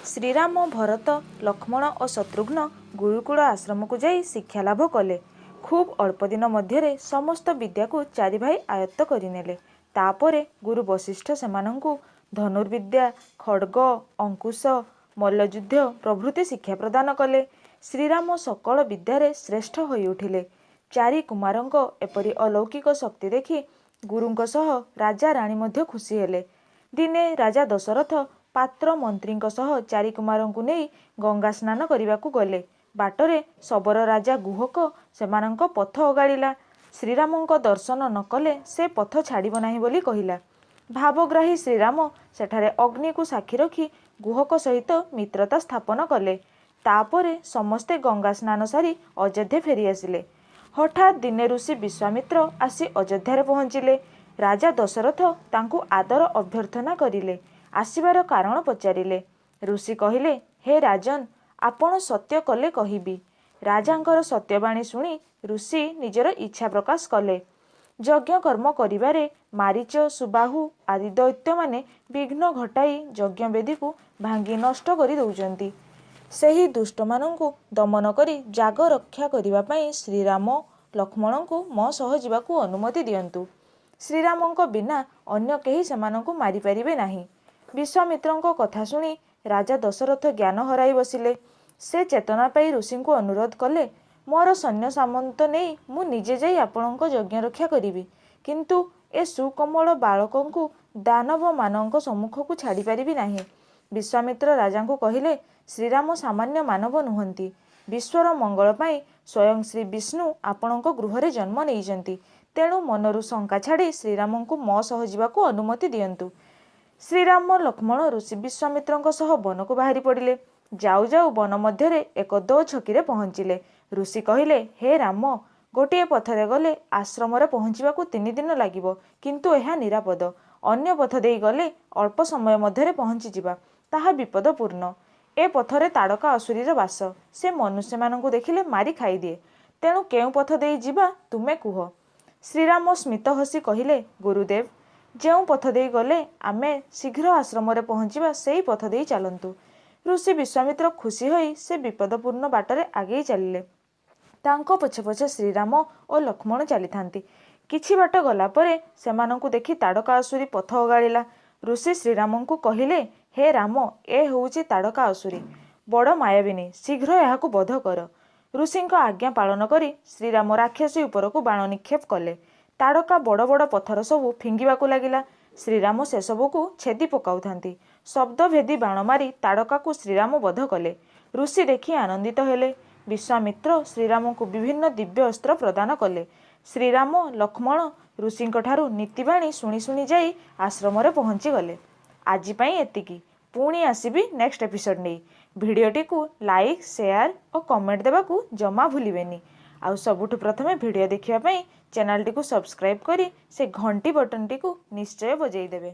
ଶ୍ରୀରାମ, ଭରତ, ଲକ୍ଷ୍ମଣ ଓ ଶତ୍ରୁଘ୍ନ ଗୁରୁକୁଳ ଆଶ୍ରମକୁ ଯାଇ ଶିକ୍ଷାଲାଭ କଲେ। ଖୁବ୍ ଅଳ୍ପଦିନ ମଧ୍ୟରେ ସମସ୍ତ ବିଦ୍ୟାକୁ ଚାରିଭାଇ ଆୟତ୍ତ କରିନେଲେ। ତା'ପରେ ଗୁରୁ ବଶିଷ୍ଠ ସେମାନଙ୍କୁ ଧନୁର୍ବିଦ୍ୟା, ଖଡ଼୍ଗ, ଅଙ୍କୁଶ, ମଲ୍ଲଯୁଦ୍ଧ ପ୍ରଭୃତି ଶିକ୍ଷା ପ୍ରଦାନ କଲେ। ଶ୍ରୀରାମ ସକଳ ବିଦ୍ୟାରେ ଶ୍ରେଷ୍ଠ ହୋଇଉଠିଲେ। ଚାରି କୁମାରଙ୍କ ଏପରି ଅଲୌକିକ ଶକ୍ତି ଦେଖି ଗୁରୁଙ୍କ ସହ ରାଜା ରାଣୀ ମଧ୍ୟ ଖୁସି ହେଲେ। ଦିନେ ରାଜା ଦଶରଥ ପାତ୍ର ମନ୍ତ୍ରୀଙ୍କ ସହ ଚାରି କୁମାରଙ୍କୁ ନେଇ ଗଙ୍ଗା ସ୍ନାନ କରିବାକୁ ଗଲେ। ବାଟରେ ଶବର ରାଜା ଗୁହକ ସେମାନଙ୍କ ପଥ ଓଗାଳିଲା। ଶ୍ରୀରାମଙ୍କ ଦର୍ଶନ ନ କଲେ ସେ ପଥ ଛାଡ଼ିବ ନାହିଁ ବୋଲି କହିଲା। ଭାବଗ୍ରାହୀ ଶ୍ରୀରାମ ସେଠାରେ ଅଗ୍ନିକୁ ସାକ୍ଷୀ ରଖି ଗୁହକ ସହିତ ମିତ୍ରତା ସ୍ଥାପନ କଲେ। ତା'ପରେ ସମସ୍ତେ ଗଙ୍ଗା ସ୍ନାନ ସାରି ଅଯୋଧ୍ୟା ଫେରିଆସିଲେ। ହଠାତ୍ ଦିନେ ଋଷି ବିଶ୍ୱାମିତ୍ର ଆସି ଅଯୋଧ୍ୟାରେ ପହଞ୍ଚିଲେ। ରାଜା ଦଶରଥ ତାଙ୍କୁ ଆଦର ଅଭ୍ୟର୍ଥନା କରିଲେ। ଆସିବାର କାରଣ ପଚାରିଲେ। ଋଷି କହିଲେ, ହେ ରାଜନ୍, ଆପଣ ସତ୍ୟ କଲେ କହିବି। ରାଜାଙ୍କର ସତ୍ୟବାଣୀ ଶୁଣି ଋଷି ନିଜର ଇଚ୍ଛା ପ୍ରକାଶ କଲେ। ଯଜ୍ଞକର୍ମ କରିବାରେ ମାରୀଚ, ସୁବାହୁ ଆଦି ଦୈତ୍ୟମାନେ ବିଘ୍ନ ଘଟାଇ ଯଜ୍ଞବେଦୀକୁ ଭାଙ୍ଗି ନଷ୍ଟ କରି ଦେଉଛନ୍ତି। ସେହି ଦୁଷ୍ଟମାନଙ୍କୁ ଦମନ କରି ଯାଗ ରକ୍ଷା କରିବା ପାଇଁ ଶ୍ରୀରାମ ଲକ୍ଷ୍ମଣଙ୍କୁ ମୋ ସହ ଯିବାକୁ ଅନୁମତି ଦିଅନ୍ତୁ। ଶ୍ରୀରାମଙ୍କ ବିନା ଅନ୍ୟ କେହି ସେମାନଙ୍କୁ ମାରିପାରିବେ ନାହିଁ। ବିଶ୍ୱାମିତ୍ରଙ୍କ କଥା ଶୁଣି ରାଜା ଦଶରଥ ଜ୍ଞାନ ହରାଇ ବସିଲେ। ସେ ଚେତନା ପାଇ ଋଷିଙ୍କୁ ଅନୁରୋଧ କଲେ, ମୋର ସୈନ୍ୟ ସାମନ୍ତ ନେଇ ମୁଁ ନିଜେ ଯାଇ ଆପଣଙ୍କ ଯଜ୍ଞ ରକ୍ଷା କରିବି। କିନ୍ତୁ ଏ ସୁକୋମଳ ବାଳକଙ୍କୁ ଦାନବମାନଙ୍କ ସମ୍ମୁଖକୁ ଛାଡ଼ିପାରିବି ନାହିଁ। ବିଶ୍ୱାମିତ୍ର ରାଜାଙ୍କୁ କହିଲେ, ଶ୍ରୀରାମ ସାମାନ୍ୟ ମାନବ ନୁହନ୍ତି। ବିଶ୍ୱର ମଙ୍ଗଳ ପାଇଁ ସ୍ୱୟଂ ଶ୍ରୀ ବିଷ୍ଣୁ ଆପଣଙ୍କ ଗୃହରେ ଜନ୍ମ ନେଇଛନ୍ତି। ତେଣୁ ମନରୁ ଶଙ୍କା ଛାଡ଼ି ଶ୍ରୀରାମଙ୍କୁ ମୋ ସହ ଯିବାକୁ ଅନୁମତି ଦିଅନ୍ତୁ। ଶ୍ରୀରାମ ଲକ୍ଷ୍ମଣ ଋଷି ବିଶ୍ୱାମିତ୍ରଙ୍କ ସହ ବନକୁ ବାହାରି ପଡ଼ିଲେ। ଯାଉ ଯାଉ ବନ ମଧ୍ୟରେ ଏକ ଦୋଛକିରେ ପହଞ୍ଚିଲେ। ଋଷି କହିଲେ, ହେ ରାମ, ଗୋଟିଏ ପଥରେ ଗଲେ ଆଶ୍ରମରେ ପହଞ୍ଚିବାକୁ 3 ଦିନ ଲାଗିବ, କିନ୍ତୁ ଏହା ନିରାପଦ। ଅନ୍ୟ ପଥ ଦେଇ ଗଲେ ଅଳ୍ପ ସମୟ ମଧ୍ୟରେ ପହଞ୍ଚିଯିବା, ତାହା ବିପଦପୂର୍ଣ୍ଣ। ଏ ପଥରେ ତାଡ଼କା ଅସୁରୀର ବାସ। ସେ ମନୁଷ୍ୟମାନଙ୍କୁ ଦେଖିଲେ ମାରି ଖାଇଦିଏ। ତେଣୁ କେଉଁ ପଥ ଦେଇ ଯିବା ତୁମେ କୁହ। ଶ୍ରୀରାମ ସ୍ମିତ ହସି କହିଲେ, ଗୁରୁଦେବ, ଯେଉଁ ପଥ ଦେଇ ଗଲେ ଆମେ ଶୀଘ୍ର ଆଶ୍ରମରେ ପହଞ୍ଚିବା, ସେଇ ପଥ ଦେଇ ଚାଲନ୍ତୁ। ଋଷି ବିଶ୍ୱାମିତ୍ର ଖୁସି ହୋଇ ସେ ବିପଦପୂର୍ଣ୍ଣ ବାଟରେ ଆଗେଇ ଚାଲିଲେ। ତାଙ୍କ ପଛେ ପଛେ ଶ୍ରୀରାମ ଓ ଲକ୍ଷ୍ମଣ ଚାଲିଥାନ୍ତି। କିଛି ବାଟ ଗଲା ପରେ ସେମାନଙ୍କୁ ଦେଖି ତାଡ଼କା ଅସୁରୀ ପଥ ଓଗାଳିଲା। ଋଷି ଶ୍ରୀରାମଙ୍କୁ କହିଲେ, ହେ ରାମ, ଏ ହେଉଛି ତାଡ଼କା ଅସୁରୀ, ବଡ଼ ମାୟାବିନୀ, ଶୀଘ୍ର ଏହାକୁ ବଧ କର। ଋଷିଙ୍କ ଆଜ୍ଞା ପାଳନ କରି ଶ୍ରୀରାମ ରାକ୍ଷସୀ ଉପରକୁ ବାଣ ନିକ୍ଷେପ କଲେ। ତାଡ଼କା ବଡ଼ ବଡ଼ ପଥର ସବୁ ଫିଙ୍ଗିବାକୁ ଲାଗିଲା। ଶ୍ରୀରାମ ସେସବୁକୁ ଛେଦି ପକାଉଥାନ୍ତି। ଶବ୍ଦଭେଦୀ ବାଣ ମାରି ତାଡ଼କାକୁ ଶ୍ରୀରାମ ବଧ କଲେ। ଋଷି ଦେଖି ଆନନ୍ଦିତ ହେଲେ। ବିଶ୍ୱାମିତ୍ର ଶ୍ରୀରାମଙ୍କୁ ବିଭିନ୍ନ ଦିବ୍ୟ ଅସ୍ତ୍ର ପ୍ରଦାନ କଲେ। ଶ୍ରୀରାମ ଲକ୍ଷ୍ମଣ ଋଷିଙ୍କଠାରୁ ନୀତିବାଣୀ ଶୁଣି ଶୁଣି ଯାଇ ଆଶ୍ରମରେ ପହଞ୍ଚିଗଲେ। ଆଜି ପାଇଁ ଏତିକି। ପୁଣି ଆସିବି ନେକ୍ସଟ ଏପିସୋଡ଼ ନେଇ। ଭିଡ଼ିଓଟିକୁ ଲାଇକ୍, ସେୟାର ଓ କମେଣ୍ଟ ଦେବାକୁ ଜମା ଭୁଲିବେନି। ଆଉ ସବୁଠୁ ପ୍ରଥମେ ଭିଡ଼ିଓ ଦେଖିବା ପାଇଁ ଚ୍ୟାନେଲଟିକୁ ସବସ୍କ୍ରାଇବ୍ କରି ସେ ଘଣ୍ଟି ବଟନଟିକୁ ନିଶ୍ଚୟ ବଜାଇ ଦେବେ।